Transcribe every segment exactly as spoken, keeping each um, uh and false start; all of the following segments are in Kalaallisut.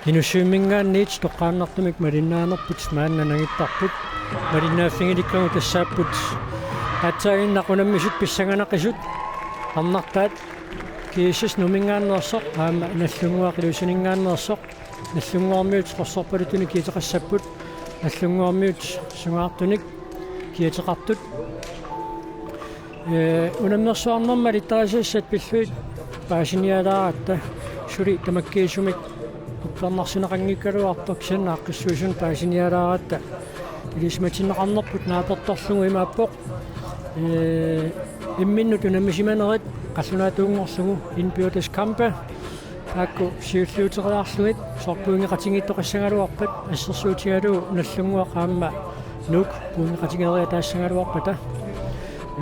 Inussivimminngaanniit toqqaannartumik malinnaanerput maanna nangittarput. Malinnaaffigilikkagut tassaapput aatsaaginnaq unammisut pissanganaqisut. Arnartaat G S S Nuumminngaanneersoq aamma Nagdlunguaq Ilulissaninngaanneersoq. Nagdlunguarmiut qorsorpaluttunik kiiteqassapput. Nagdlunguarmiut sungaartunik kiateqartut. Ee, unammersuarnermi malittarisassat pillugit paasinialaaratta, suli tamakkiisumik uppernarsineqanngikkaluartoq, kisianni aaqqissuisunut paasinialaaratta ilisimatinneqarnerput naapertorlugu imaappoq. Ee, imminnut unammisimanerit qallunaatuunngorlugu indbyrdes kampe. Taakku siulliuteriarlugit soorlu pointeqatigiittoqassagaluarpat, assersuutigalugu Nagdlunguaq aamma Nuuk pointeqatigeeriataassagaluarpata.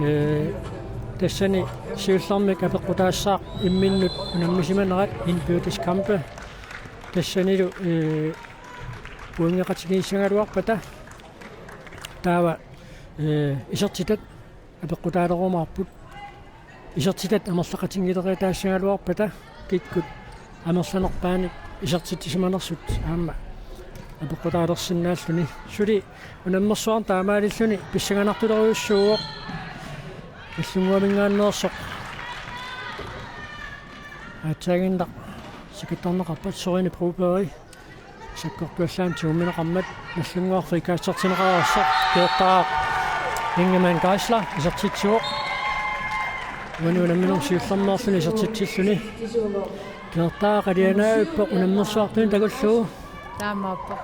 Ee, tassani siullermik apeqqutaassaaq imminnut unammisimanerat indbyrdes kampe. Tassanilu, ee, pointeqatigiissagaluarpata. Taava, ee, isertitat apeqqutaalerumaarput. Isertitat amerlaqatigiileriataassagaluarpata kikkut amerlanerpaanik isertitsisimanersut aamma apeqqutaalersinnaalluni. Suli unammersuarneq taamaalilluni pissanganartulerujussuuvoq. Nagdlunguaminngaanneersoq aatsaaginnaq sikattarneqarpat Søren Broberg sakkortuallaamik tigummineqarmat Nagdlunguaq frikastertinneqareersoq. Keertaaq Ingemann Geisler isertitsivoq. Uani unamminermi siullermeerluni isertitsilluni. Keertaaq alianaavippoq unammersuartuni takullugu. Taamaappoq.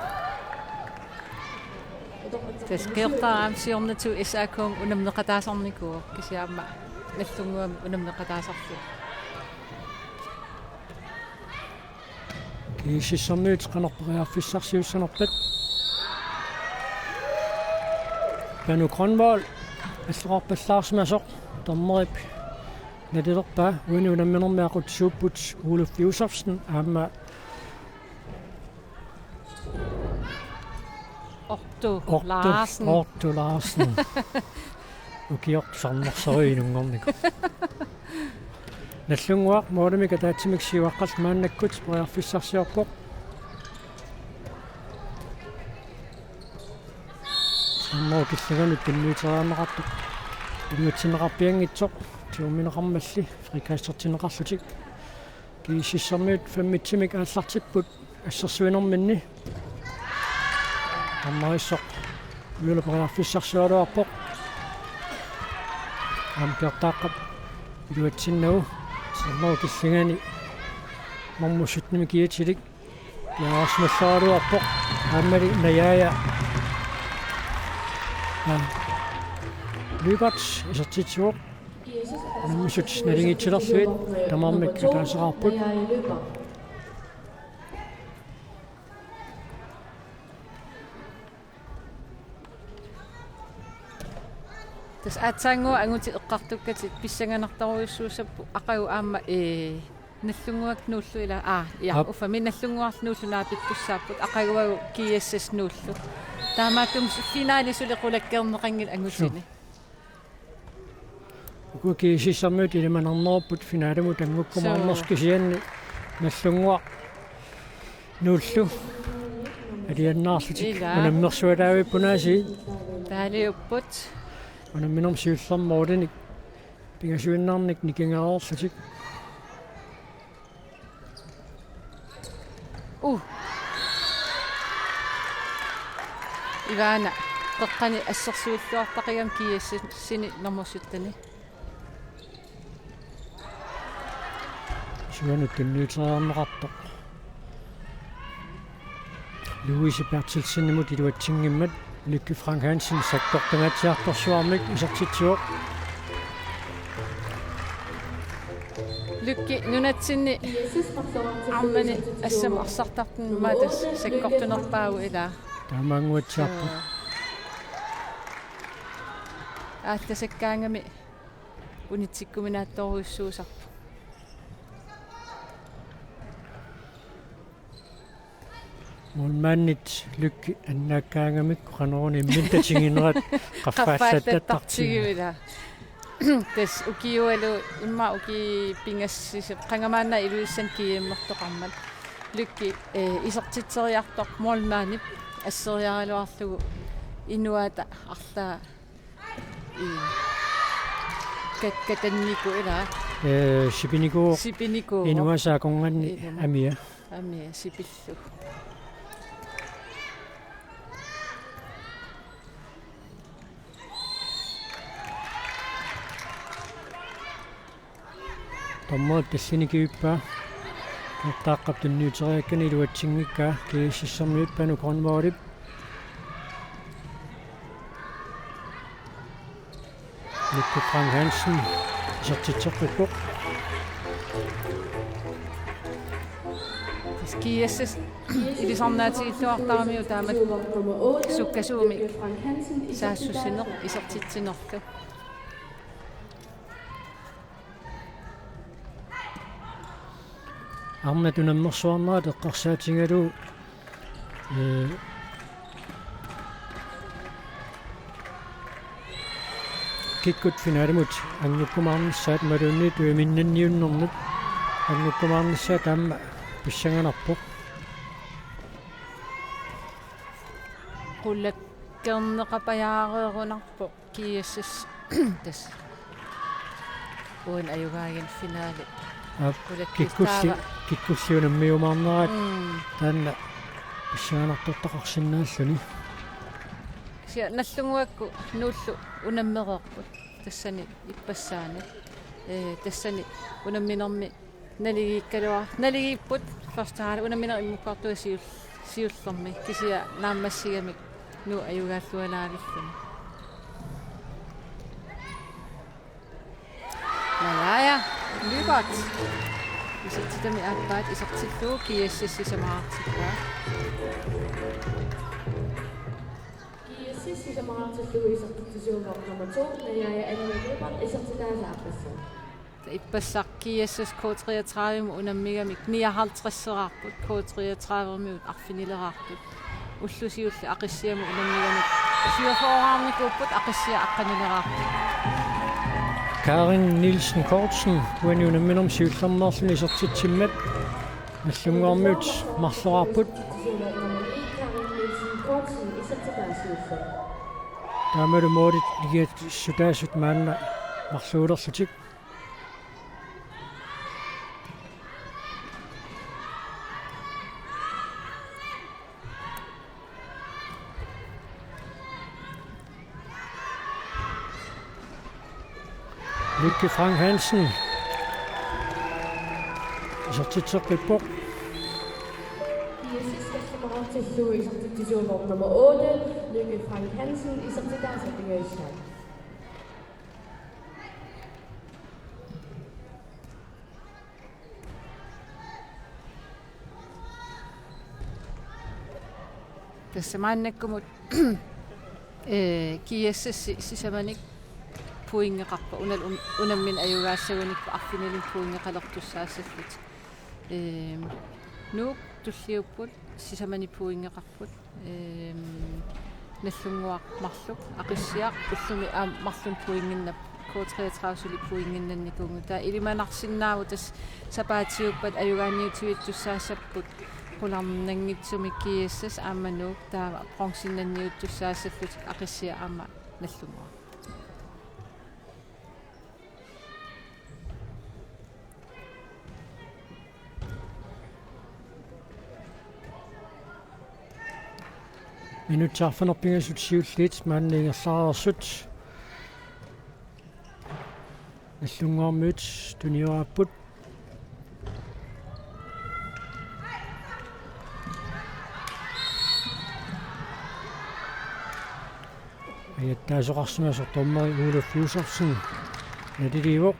Tassa Keertaaq aamma siornatigut S A K-mi unammeqataasarnikuuvoq, kisianni aamma Nagdlunguami unammeqataasarlugu. G S S-ermiut qanoq periarfissarsiussanerpat. Panu Grønvold alloqarpallaarsimasoq dommerip nalilerpaa. Uani unamminermi aqutsisuupput Oluf Josefsen aamma Otto Otto Larsen. Otto Larsen. Ukiortoq sarnersorujunnguarniku. Nagdlunguaq målimik ataatsimik siuaqqallu maannakkut periarfissarsiorpoq. Sarnerup killinganut tunniuteriarneqartoq iluatsinneqarpianngitsoq, tigummineqarmalli frikastertinneqarlutik. G S S-ermiut femmitsimik aallartipput assersuinerminni. Ammarissoq uilu periarfissarsiugaluarpoq. Aamma Keertaaqqap iluatsinnagu. Sarnerup killingani nummer syttenimi kiatilik piareersimalluaraluarpoq. Aammali najaaja. Aamma Lyberth isertitsivoq. Unammisut naligiitsilerlugit tamarmik ataaseqarput. Tassa aatsaannguaq angutit eqqartukkatit pissanganartorujussuussapput, aqagu aamma, ee, Nagdlunguaq Nuullu ilaa, aa, ja, Aap. Uffami Nagdlunguaq Nuullu naapittussaapput, aqaguagu G S S Nuullu. Taamaattumik finaali suli qulakkeerneqanngilaq angutini. Suu. Uku G S S-ermiut ilimanarnerupput finaalimut anngukkumaarnersoq. Suu. Kisianni Nagdlunguaq Nuullu alianaarlutik. Ilaa. Unammersualaavipput aasiit. Taaliupput. Unamminermi siullermi målinik pingasuinnarnik nikingareerlutik. Uh. Ivana, qeqqani assersuilluartaqigami G S S-ini nummer sytteni. Sivanut tunniuteriarneqartoq. Louise Berthelsenimut iluatsinngimmat Lykke Frank Hansen sakkortungaatsiartorsuarmik isertitsivoq. Lykke nunatsinni arnani assammik arsartartuni maata sakkortunerpaavoq ilaa. Taamaannguatsiarpoq. Suu. Aallasakkaangami unitsikkuminaatsorujussuusarpoq. Målmandit Lykke annaakkaangamikku qanoruna imminut tatiginerat qaffaallattartigivila. Qaffaallattartigivila. Tassa ukiualu immaqa ukiut pingasut qanga maanna Ilulissani G M-ertoqarmat. Lykke, eh, isertitseriartoq målmandip asseriaraluarlugu inuata arlaa, eh, kat-, katannikuuvoq ilaa. Eh, sipinikuuvoq. Sipinikuuvoq. Inuasa akornanni. Ilumut. Amia. Amia sipillugu. Dommerip tallini kivippaa. Qeqertaaqqap tunniuteriakkani iluatsinngikkaa, G S S-ermiut Panu Grønvoldip. Lykke Frank Hansen isertitseqqippoq. Tassa G S S ilisarnaatigilluartaramiuk taamatut sukkasuumik saassussineq isertitsinerlu. Arnat unammersuarnerat eqqarsaatigalugu, eh, kikkut finalimut angukkumaarnissaat imaluunniit uiminnanniunnermut angukkumaarnissaat aamma pissanganarpoq. Qulakkeerneqapajaareerunarpoq G S S tassa. Uani ajugaaginni finale. Aap, qulakkeertaava. Kikkulli, kikkulli unammiumaarnerat. Mm. Taanna pissanganartortaqarsinnaalluni. Kisianni Nagdlunguakku Nuullu unammereerput tassani ippassaani. Eh, tassani unamminermi naligiikkalua-, naligiipput første halvleg, unammineq immukkuartua siul-, siullermi, kisianni naammassigamik Nuuk ajugaallualaarilluni. Naja, Lykke. Isertitami aappaat isertillugu G S S sisamaraartippaa. G S S sisamaraartillugu isertitsisuuvoq nummer to, Naja Anne Lykke, isertitaasa aappassaa. Ippassaq G S S K treogtredive-mut unammigamik nioghalvtreds-eraarput, K treogtredive-miut arfinileraarput. Ulloq siulleq Aqissiamut unammigamik syvogfyrre-eraarnikuupput, Aqissiaq aqqanileraarput. Karin Nielsen Kortsen uani unamminermi siullermeerluni isertitsimmat Nagdlunguarmiut marloraarput. Taamalu målit nikiassutaasut maanna marluulerlutik. Lykke Frank Hansen isertitseqqippoq. G S S sisamaraartillugu isertitsisuuvoq nummer otte, Lykke Frank Hansen, isertitaasa pingajussaat. Tassa maannakkumut, eh, G S S si-, sisamanik pointeqarpoq, una un-, unammineq ajugaassagunikkut arfinilinnik pointeqalertussaassallutik. Ehm, Nuuk tulliupput, sisamanik pointeqarput. Ehm, Nagdlunguaq marluk, Aqissiaq ullumi aamma marlunnik pointinnginnarput, K treogtredive suli pointinnginnannikuunngilaat. Taava ilimanarsinnaavoq tassa sapaatiuppat ajugaaniutivittussaassapput qularnanngitsumik G S S aamma Nuuk, taava bronzennanniuttussaassallutik Aqissiaq aamma Nagdlunguaq. Minutsit arfineq-pingasut siulliit maanna ingerlareersut. Nagdlunguarmiut tunioraapput. Ajattaasoqarsimasoq dommeri Oluf Josefsen naliliivoq.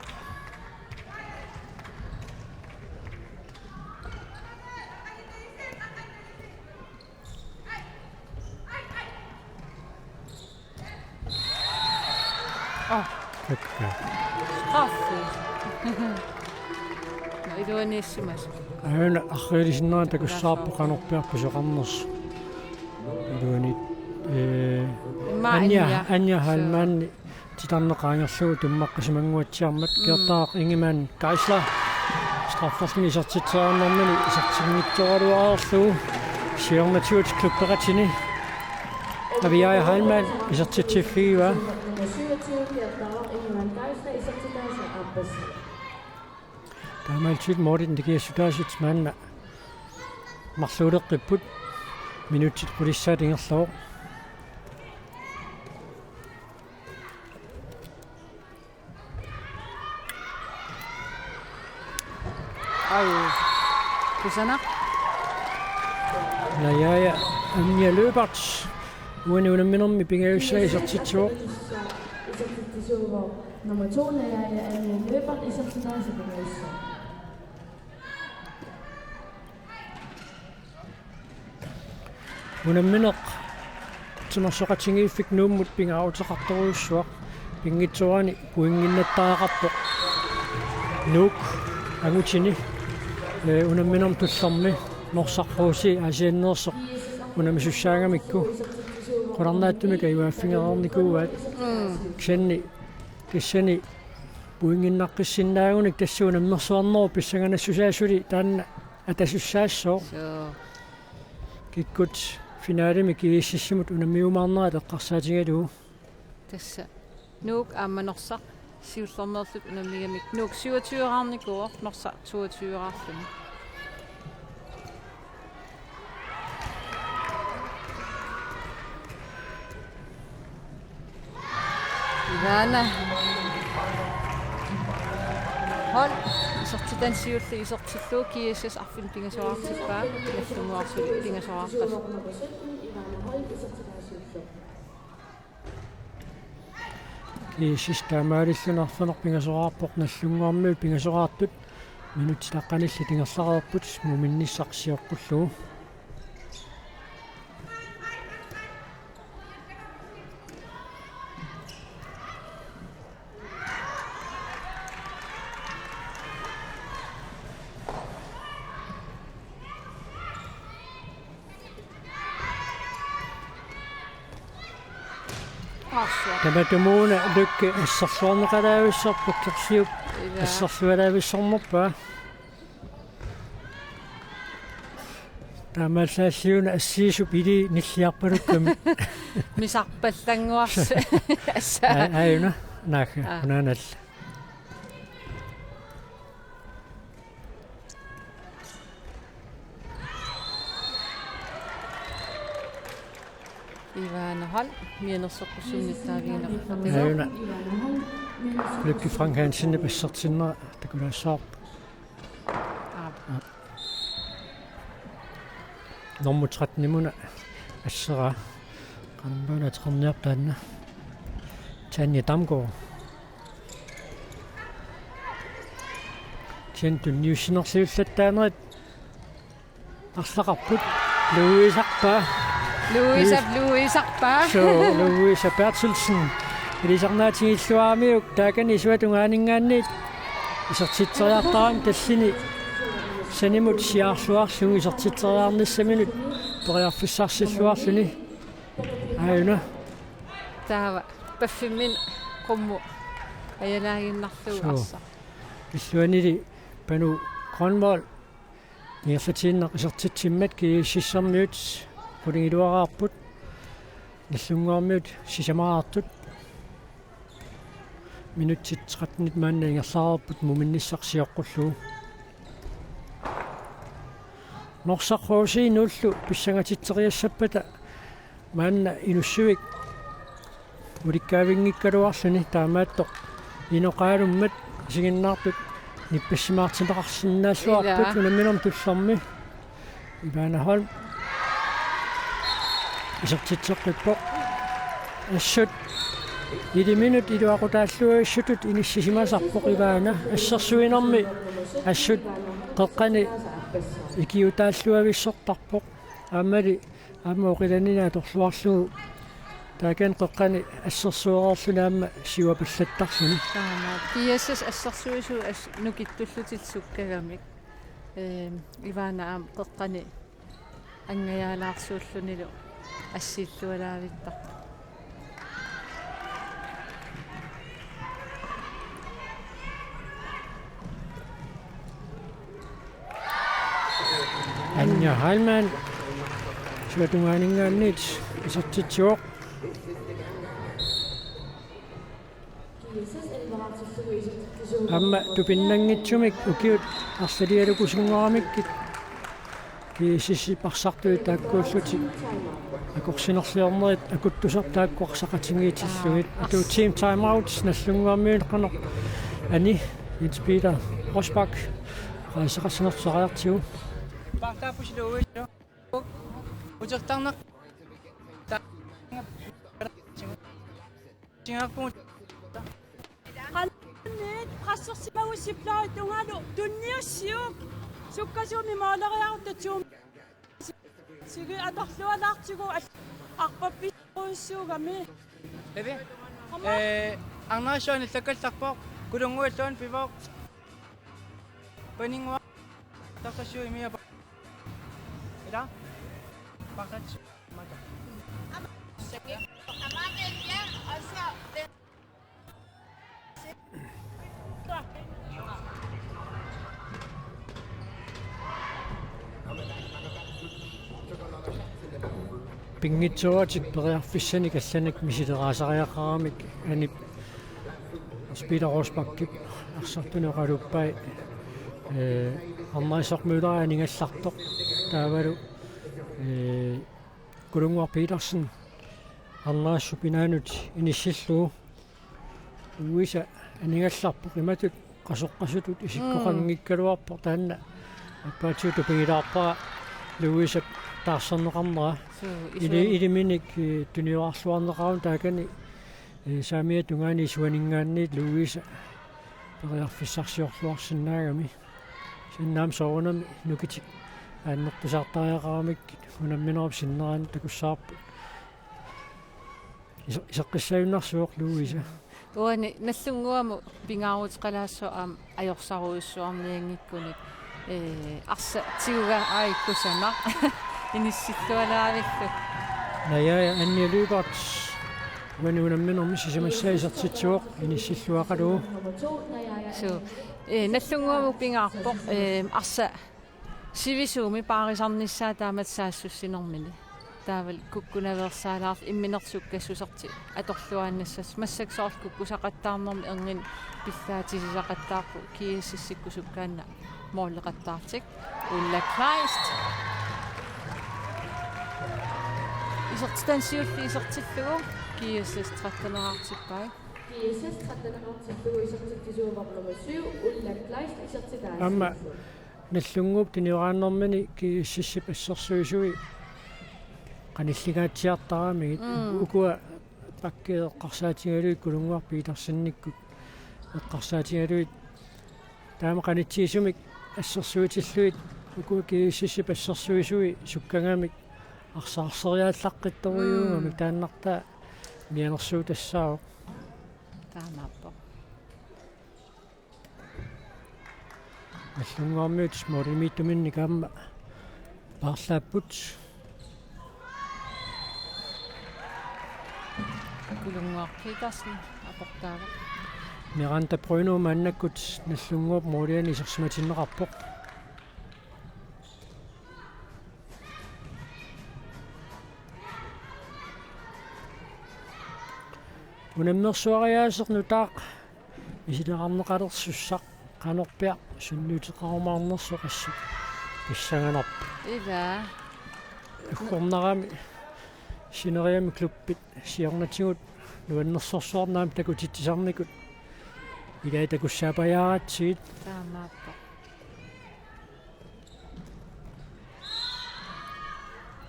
Aa. Takka. Straffe. Nå, iluaniissimasoq. Aana arriilisinnaanera takussavarput qanorpiaq pisoqarnersoq. Iluani, eh, immaqa Anja, Anja. Anja Heilmann titarneq qaangerlugu tummaqqisimanguatsiarmat. Mm. Gertaq Ingemann Geisler. Arferluni isertitseriarnermini isertinngitsoraluarlugu siornatigut klubbeqatini Aviaja Heilmann isertitsiffigivaa. Taamaalillutik målit nikiassutaasut maanna marluuleqqipput, minutsit qulissaat ingerlavoq. Aju. Kusanaq. Najaja Anja Løbert. Uani unamminermi pingajussaa isertitsivoq. Nummer to, Najaja Anja Løbert, isertitaasa pingajussaa. Unammineq timersoqatigiiffik Nuummut pingaaruteqartorujussuaq, pinngitsoorani pointinnattariaqarpoq Nuuk angutini, ee, unamminermi tullermi Norsaq H C Aasianneersoq unammisussaagamikku qularnaatsumik ajugaaffigereernikuuaat. Mm. Kisianni tassani pointinnaqqissinnaaguni tassa unammersuarnerup pissanganassusaa suli taanna atasussaassooq. Suu. Kikkut finalemi GSS-imut unammiumaarnerat eqqarsaatigalugu. Tassa Nuuk aamma Norsaq siullermeerlutik unammigamik Nuuk syvogtyve-raarnikuuvoq, Norsaq toogtyve-raarluni. Ivana Holm isertitani siulleq isertillugu GSS arfineq-pingasoraartippaa, Nagdlunguarsuit pingasoraarpassuit. GSS taamaalilluni arfineq-pingasoraarpoq, Nagdlunguarmiut pingasoraartut minutsit aqqanillit ingerlareerput muminnissaq sioqqullugu. Arsua. Tamatumuuna Lykke assersuarneqalaavissorpoq, Torsiup. Ila. Assersualaavissornerpaa. Taamaallaat Siuna assiisup ili nilliarpalukkami. Misarpallannguarsi. Assa. Ai, ajuna, naagga, aa, unaanalla. Ivana Holm, mianersoqqussummik taavigineqartartigu. Ajuna. Lykke Frank Hansenip assertinnera takulaassavarput. Aap. Aap. Nummer tretten-imuna asseraa. Qanormaana ateqarniarpa taanna? Tanja Damgaard. Tanja tunniussinerliullattaanerit arlaqarput. Louisarpaa. Louisap, Louisarpaa. Suu, Louisa Berthelsen. Ilisarnaatigilluaramiuk taakani isuata tungaaninngaanniit isertitseriartarami tallini sanimut siaarluarlugu isertitseriarnissaminut periarfissarsilluarluni. Ajuna. Taava paffimmin qummut ajalaaginnarlugu. Suu. Arsaq. Illuanili Panu Grønvold ingerlatiinnaq isertitsimmat GSS-ermiut qulingiluaraarput, Nagdlunguarmiut sisamaraartut. Minutsit tretten-it maanna ingerlareerput muminnissaq sioqqullugu. Norsaq H C Nuullu pissangatitseriassappata maanna Inussivik ulikkaavinngikkaluarluni, taamaattoq inoqaalummat isiginnaartut nippassimaartinneqarsinnaalluarput. Ila. Unamminermi tullermi. Ivana Holm. Isertitseqqippoq. Assut iliminut iluaqutaalluavissutut inissisimasarpoq Ivana. Assersuinermi assut qeqqani ikiutaalluavissortarpoq. Aammali aamma oqilannini atorluarlugu taakani qeqqani assersuereerluni aamma siuapallattarluni. Taamaat. GSS assersuisut as-, nukittullutik sukkagamik. Ehm, Ivana aamma qeqqani angajaalaarsuullunilu assiillualaavittarpoq. Anja Heilmann. Siuatungaaninngaanniit isertitsivoq. Aamma tupinnanngitsumik ukiut arlalialukusunngoramikkit G S S-ip arsartui taakkuullutik akorsinerliornerit akuttusartut taakku arsaqatigiitillugit. Atu team timeout Nagdlunguarmiut qanoq Ani Jens Peter Rosbach rejseqassanertut sariartigu. Paartaappusi Louise. Utertarneq. Tingaarpugut. Qanniit qassersimagussiplaat tungalu tunniussiuk sukkasuumik maaleriarutta tuum. Sigi atorlualaartigu al-, arpappis- Uissuugami. Evi? Ee, arnaassuani takkallarpoq, Kulunnguilluun pivoq. Paninnguaq. Tartassuit imia pa-, ila? Paartat. Mata. Pinngitsooratik periarfissanik allanik misileraasariaqaramik Anip Peter Rosbachip arsartuni oqaluppai, ee, Arnaassuaq Møller aningallartoq taavalu, ee, Kulunnguaq Petersen Arnaassup inaanut inissillugu. Louise aningallarpoq imatut qasoqqasutut isikkoqanngikkaluarpoq taanna. Appaatigut tupigilaarpara Louise taarserneqarnera. Suu, ili-, isuan- iliminik, eh, tuniorarluarneqarami taakani, eh, saamiata tungaani isuaninngaanniit Louise periarfissarsiorluarsinnaagami. Sinnaam soorunami nukitik aannertusaartariaqaramikkit unamminerup sinneraani takussavarput. Iso-, iseqqissaajunnarsuuq Louise. Uani Nagdlunguamut pingaaruteqalaassaaq aamma ajorsarujussuarnianngikkunik. Ee, arsaq tigugaangakkit kusanaq. Inissillualaavillu. Naja Anja Lyberth. Uani unamminermi sisamassaa isertitsivoq inissilluaqalugu. Suu. Ee, Nagdlunguamut pingaarpoq, ee, arsaq sivisuumik paarisarnissaa taamatut saassussinermini. Taavalu kukkunaveersaalaarlugu imminersukkassusertik atorluaannassasoq. Massakkut soorlu kukkusaqattaarnermi erniinnaq pillaatisisaqattaarpoq G S S-ikkut sukkaannaq måleqattaartik. Ulla Kleist. Isertitanik siulleq isertillugu G S S tretteneqartippai. G S S tretteneqartillugu isertitsisuuvoq nummer syv, Ulla Kleist isertitaassaaq. Aamma Nagdlunguup tunioraannermini G S S-ip assersuisui qanillingaatsiartaramigit. Mm. Ukua pakki eqqarsaatigalugit Kulunnguaq Petersenikkut eqqarsaatigalugit taama qanitsigisumik assersuutillugit ukua G S S-ip assersuisui sukkagamik arsaarsereerlaqqittorujuugamik. Mm. Taannartaa mianersuutassaavoq. Taamaappoq. Nagdlunguarmiut målimiittuminnik aamma paarlaapput. Kulunnguaq Petersen aportaavoq. Miranda Brønum maannakkut Nagdlunguup måliani isersimatinneqarpoq. Unammersuariaaseq nutaaq misileqarneqalersussaq qanorpiaq sunniuteqarumaarnersoq assut pissanganarpoq. Ilaa. Uggornarami sineriammi klubbit siornatigut nuannersorsuarnik aamma takutitsisarnikut ilai takussaapajaaratsigu. Taamaappoq.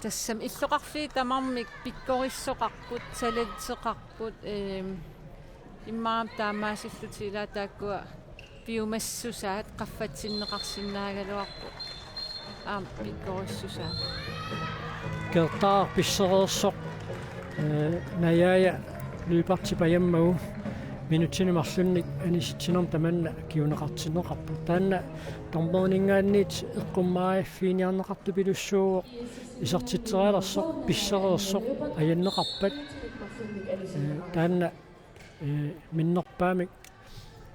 Tassami illoqarfiit tamarmik pikkorissoqarput, talenteqarput, eem, immaqa taamaasillutik ilaat taakkua piumassusaat qaffatsinneqarsinnaagaluarput. Aamma pikkorissusaat. Keertaaq pissereersoq, ee, Naja Lyberth pajammagu minutsini marlunni anisitsinermi tamanna kinguneqartinneqarpoq. Taanna dommerinngaanniit eqqummaariffiiniarneqartupilussuuvoq isertitserialersoq pissereersoq ajanneqarpat. Ee, taanna, ee, minnerpaamik,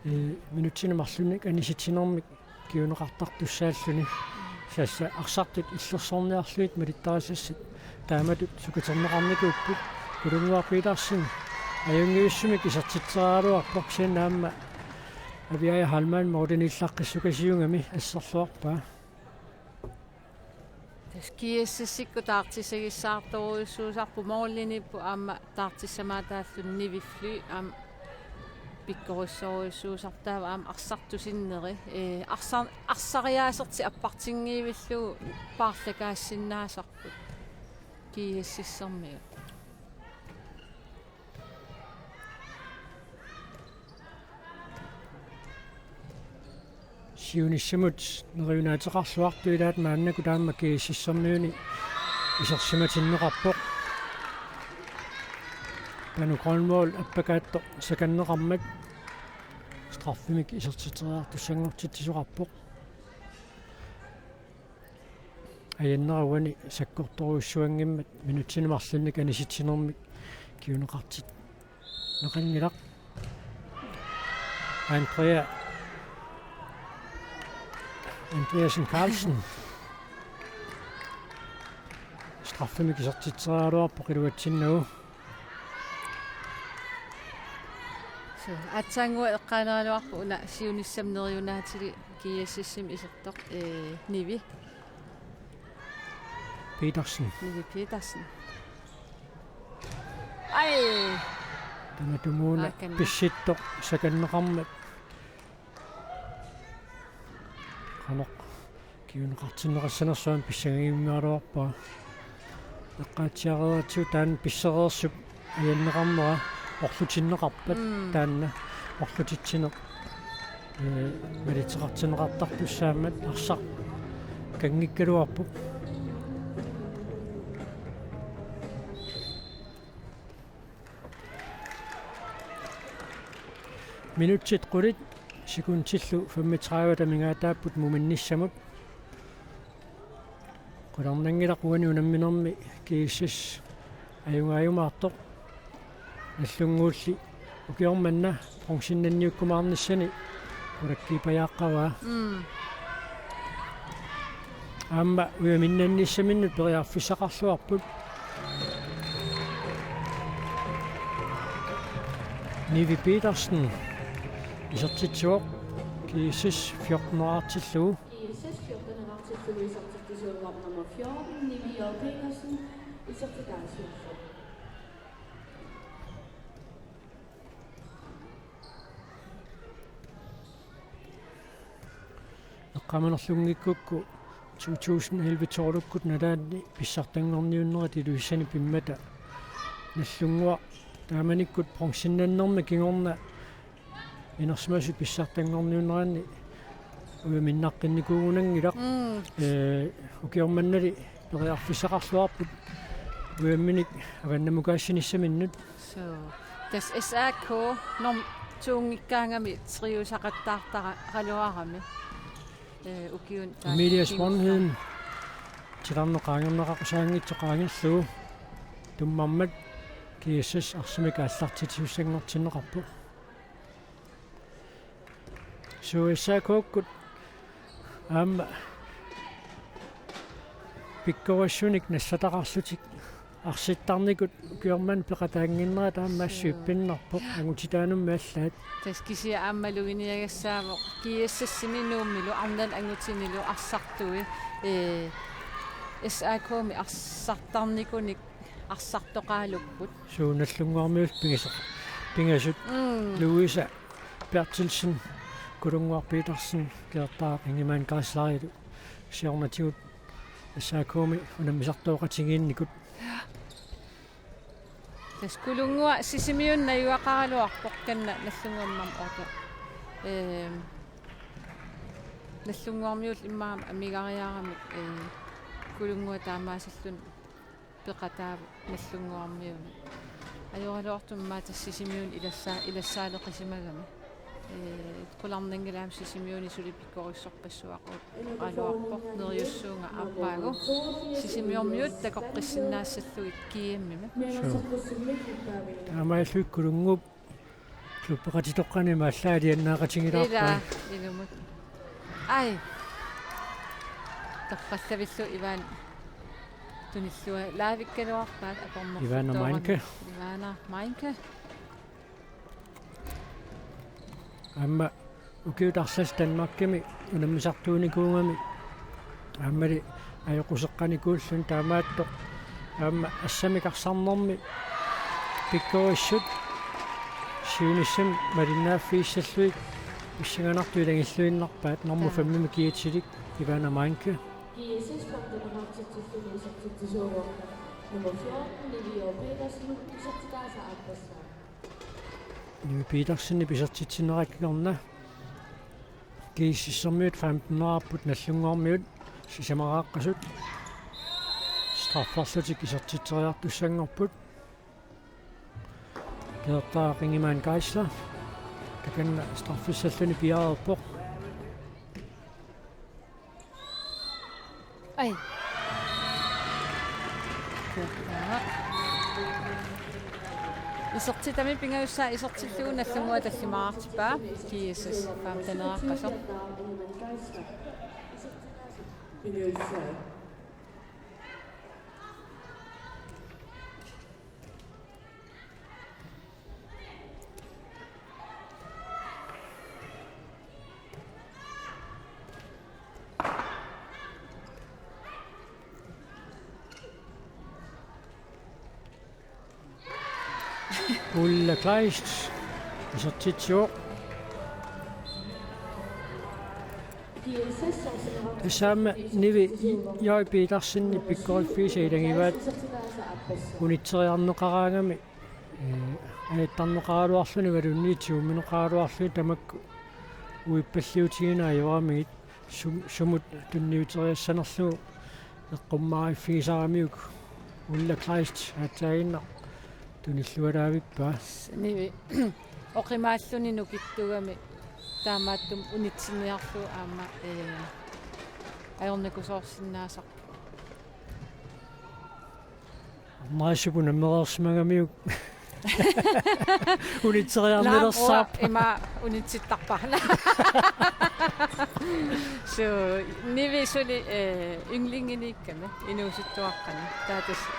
ee, minutsini marlunnik anisitsinermik kinguneqartartussaalluni. Tassa arsartut illersorniarlugit malittarisassat taamatut sukaterneqarnikuupput. Kulunnguaq Petersen ajunngivissumik isertitseriaraluarpoq, kisianni aamma Aviaja Heilmann målinillaqqissukasiugami asserluarpaa. Tassa GSS-ikkut taartissagissaartorujussuusarput, måliniipput aamma taartissamaataallu Nivip fly aamma pikkorissorujussuusarpoq, taava aamma arsartut sinneri. Ee, arsar-, arsariaasertik appartinngivillugu paarlakaassinnaasarput GSS-ermiut. Siunissamut neriunaateqarluartoq ilaat maannakkut aamma GSS-ermiuni isersimatinneqarpoq. Panu Grønvold appakaattoq sakanneqarmat straffemik isertitseriartussanngortitsisoqarpoq. Ajannera uani sakkortorujussuanngimmat minutsini marlunnik anisitsinermik ukiuneqartinneqanngilaq. Andrea Andreasen Carlsen. Straffemik isertitseriaraluarpoq iluatsinnagu. Suu, aatsaannguaq eqqaaneraluarpoq una siunissami neriunaatili GSS-imi isertoq, ee, Nivi. Petersen. Nivi Petersen. Ai! Tamatumuuna Aakanna. Pissittoq sakanneqarmat. Qanoq ukiuneqartinneqassanersoq aamma pissangagiumaaraluarpaa. Eqqaatsiareeratsigu taanna pissereersup ajanneqarnera orlutinneqarpat. Mm. Taanna orlutitsineq, ee, malitseqartinneqartartussaammat arsaq kanngikkaluarpoq. Minutsit qulit sekundillu femogtredive amigaataapput muminnissamut. Qularnanngilaq uani unamminermi GSS ajugaajumaartoq. Nallunnguulli ukioq manna bronzinnanniukkumaarnissani qulakkiipajaaqqavaa. Mm. Aamma ujaminnannissaminnut periarfissaqarluarput. Nivi Petersen isertitsivoq GSS fjorten-erartillugu. GSS fjorten-erartillugu isertitsisuuvoq nummer fjorten, Nivi Petersen, isertitaasiorpoq. Eqqaamanerlunngikkukku to tusind elleve tolvikkut nalaanni pissartanngorniunnerit Ilulissani pimmata Nallunnguaq taamanikkut bronzinnannermi kingorna inersimasut pissartanngorniunneranni ujaminnaqqinikuugunanngilaq. Mm. Ee, ukioq mannali periarfissaqarluarput ujaminik avannamukaassinissaminut. Suu. Tassa S A K norm to-nngikkaangami triusaqattaartaraluarami. Ee, ukiuni taanna Emilie Sponheim titarneq qaangerneqaqusaanngitsoq qaangerlugu tummarmat GSS arsamik aallartitsisussanngortinneqarpoq. Suu, S A K-kkut aamma pikkorissunik nassataqarlutik arsittarnikut ukioq manna peqataannginnerat aamma assut ippinnarpoq angutitaanummi allaat. Tassa kisianni aamma maluginiagassaavoq GSS-imi Nuummilu arnani angutinilu arsartui, ee, S A K-mi arsartarnikunik arsartoqaalupput. Suu, Nallunnguarmiut pingasut. Pingasut. Mm. Louisa Berthelsen, Kulunnguaq Petersen, Gerda Ingemann Greislerilu siornatigut S A K-mi unammisartooqatigiinnikut. Tassa Kulunnguaq Sisimiunut najugaqaraluarpoq kanna Nallunnguammermut oqartoq. Ehm, Nallunnguarmiut immaqa amigariaramik, ee, Kulunnguaq taamaasilluni peqataavoq Nallunnguarmiuni. Ajoraluartumik aamma tassa Sisimiuni ilassaa-, ilassaaleqisimagami. Ee, qularnanngilaq aamma Sisimiuni suli pikkorissorpassuaqaraluarpoq, neriussuunga aappaagu. Sisimiormiut takoqqissinnaassallutik G M-imi. Suu. Taamaallutik Kulunnguup klubbeqatitoqqani aamma allaat alianaaqatigilaarpaa. Ilaa, ilumut. Ai. Torrallavillu Ivan tunillua laavikkaluarpaat akornorfittoorami. Ivana Meinke. Ivana Meinke. Aamma ukiut arsaq Danmarkimi unammisartuunikuugami aammali ajoquseqqanikuulluni taamaattoq aamma assamik arsarnermi pikkorissut siunissami malinnaaffigissallutik pissanganartut ilagilluinnarpaat normu Taa. femmimi kiatilik Ivana Meinke. G S S femten-eqartitsilluni isertitsisuuvoq nummer fjorten, Nivi Petersen, isertitaasa aappassaa. Nivi Petersen isertitsineqarnerani. G S S-ermiut femten-erput Nagdlunguarmiut sisamaraaqqasut. Strafferlutik isertitseriartussanngorput. Gerda Ringemann Geisler. Takanna straffissalluni piareerpoq. Ai. Isertitami pingajussaa isertillugu Nagdlunguaq tallimaartippaa G S S femten-eqartoq. Ulla Kleist isertitsivoq. Tassa aamma Nivi J. Petersen pikkoriffiisa ilagivaat unitseriarneqaraangami, ee, ajattarneqaraluarluni imaluunniit tigummineqaraluarluni tamakku uippalliutigineq ajoramigit sum-, sumut tunniuteriassanerlugu eqqummaariffigisaramiuk Ulla Kleist aatsaannguaq tunillualaavippaa. Nivi oqimaalluni nukittugami taamaattumik unitsiniarlugu aamma, ee, ajornakusoorsinnaasarpoq. Arnariup unammereersimagamiuk. Unitseriarnilersaarpa? Naamik, uanga ima unitsittarpara. So, Nivi suli, eh, ynglinginiikkami, inuusuttuaqqani. Taava tassa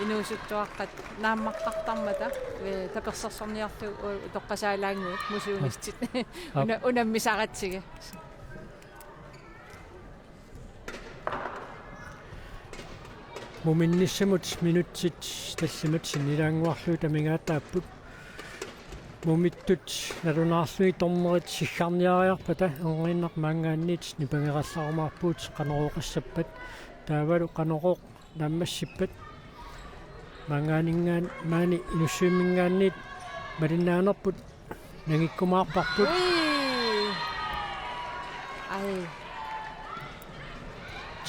inuusuttuaqqat naammaqqartarmata, eh, tapersersorniarlugu, eh, utoqqasaalaannguit musuunissit. Aap. Una-, unammisaratsigit. Muminnissamut minutsit tallimat sinnilaannguarlugit amigaataapput. Mumittut nalunaarlugit dommerit siggarniariarpata erniinnaq maanngaanniit nipangerallarmaarpugut qanoq oqassappat. Taavalu qanoq naammassippat. Maanngaanniit maani Inussivimminngaanniit malinnaanerput nangikkumaarparput. Ui. Ai.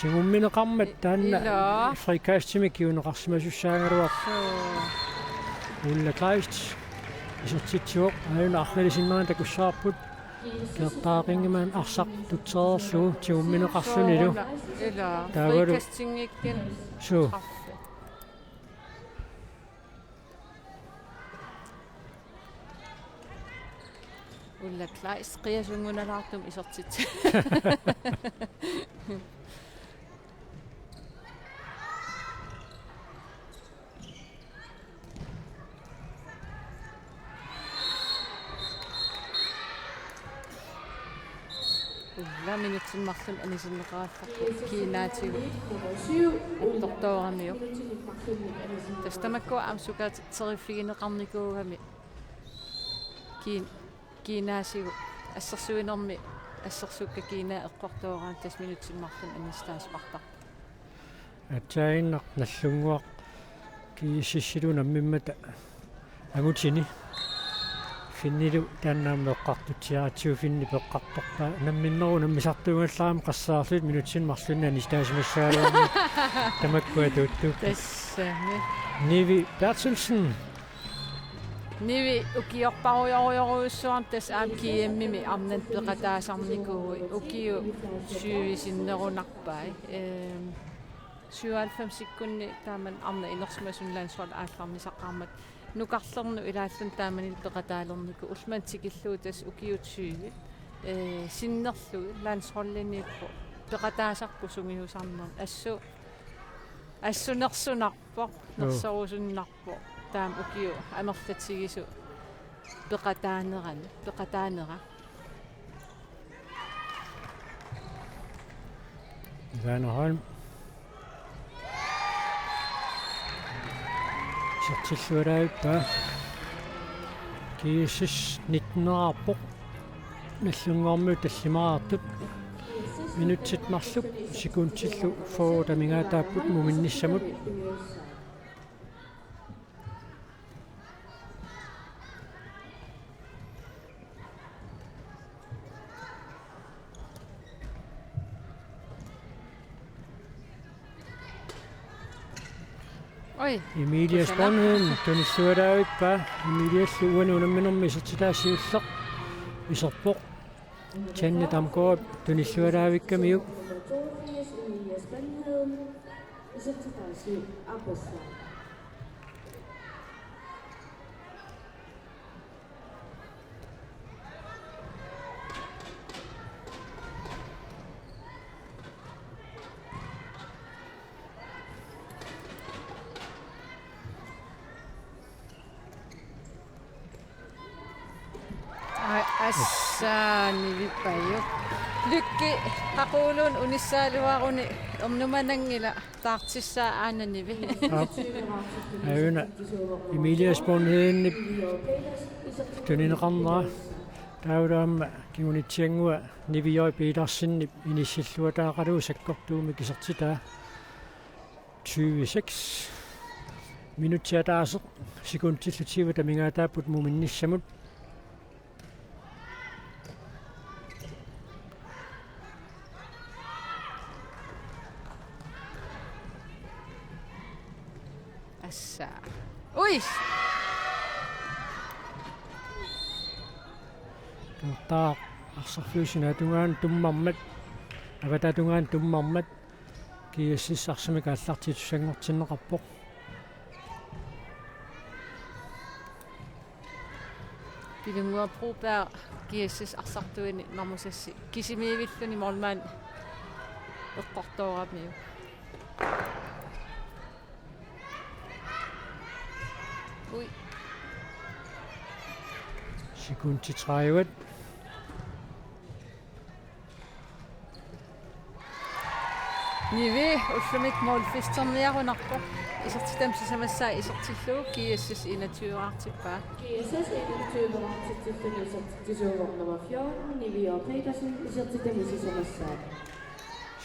Tigummineqarmat taanna. Ilaa. Frikastimik kinguneqarsimasussaagaluarpoq. Suu. Ulla Kleist isertitsivoq, aajuna arnali sinnera takussavarput. Gerda Ringemann arsaq tutsereerlugu tigummineqarlunilu. Suu, ilaa. Taavalu. Frikastinngikkunik. Suu. Straffe. Ulla Kleist qiasunngunalaartumik isertitsi. Ulla minutsini marlunni anisinneqarallarpoq kiinaatigut attortooramiuk. Tassa tamakkua aamma sukateriffigineqarnikuugami kiin-, kiinaasigut assersuinermi assersuukkat kiinaat eqqortooraanni tassa minutsini marlunni anisitaasimartarpoq. Aatsaannguaq Nagdlunguaq G S S-ilu unammimmata angutini. Finnilu taanna aamma eqqartutsiaratsigu Finnip eqqartorpaa. Unamminerup unammisartuugallarami qassaarlugit minutsini marlunni anisitaasimassagaluarami tamakkua tuuttuupput. Tassami. Nivi Berthelsen. Nivi ukiorparujorujorujussuarni tassa aamma G M-imi arnanut peqataasarnikuuvoq ukiut syv sinnerunarpai. Ehm, syvoghalvfemsikkunni taamani arnat inersimasuni landshold aallarnisaqaarmat nukarlernut ilaalluni taamanilu peqataalernikuuvoq, ullumimut tikillugu tassa ukiut syv, eh, sinnerlugit landsholdiniippoq Peqataasarput sungiusarnermi. Assut, assut nersunarpoq, joo, nersorusunnarpoq. Taama ukiut amerlatigisut peqataanerani, peqataanera. Ivana Holm. Isertilluarpaa. G S S nitten-erarpoq. Nagdlunguarmiut tallimaraartut. Minutsit marluk sekundillu fyrre amigaataapput muminnissamut. Oi. Emilie Kusanaq. Sponheim tunilluarpaa. Emiliallu uani unamminermi isertitaa siulleq iserpoq. Janne Damgaard tunilluarpaakkamiuk. Ai, assani vippajuk. Lykke Haqulun unissaaluaruni ernumananngilaq taartissaa aananivi. Aap. Aajuna Emilie Sponheimip tunineqarnera. Taavalu aamma kingunitsiannguaq Nivi J. Petersenip inissilluataaqalugu sakkortuumik isertitaa. Tyve seks. Minutsit ataaseq sekundillu tyve amigaataapput muminnissamut. Assa. Ui! Taava arsarfiup sinaatungaanut tummarmat, avataata tungaanut tummarmat, G S S arsamik aallartittussanngortinneqarpoq. Pilunnguaq Broberg G S S arsartuini Namusassi kisimiivilluni målmand eqqortooramiuk. Ui. Sekundit tredive. Nivi ullumikkut målfesterniarunarpoq. Isertitami sisamassaa isertillugu G S S enogtyve-raartippaa. G S S enogtyve-raartitsilluni isertitsisuuvoq nummer fjorten, Nivi J. Petersen, isertitami sisamassaa.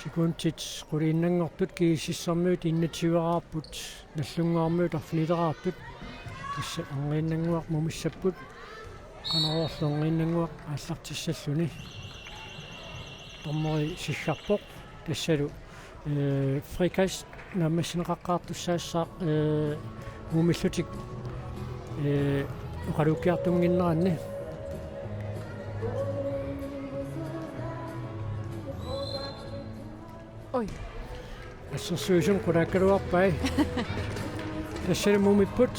Sekundit quliinnanngortut G S S-ermiut enogtyve-raarput, Nagdlunguarmiut arfinileraartut. Tassa erniinnannguaq mumissapput. Qanoq oorlu erniinnannguaq aallartissalluni. Dommeri siggarpoq. Tassalu, eh, frikast naammassineqaqqaartussaassaaq, eh, mumillutik, eh, oqaluukkiartunnginneranni. Oi. Assersuisut qulaakkaluarpai. Tassalu mumipput,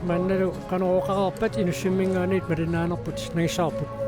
maannalu qanoq oqareerpat Inussimminngaanniit malinnaanerput nangissavarput.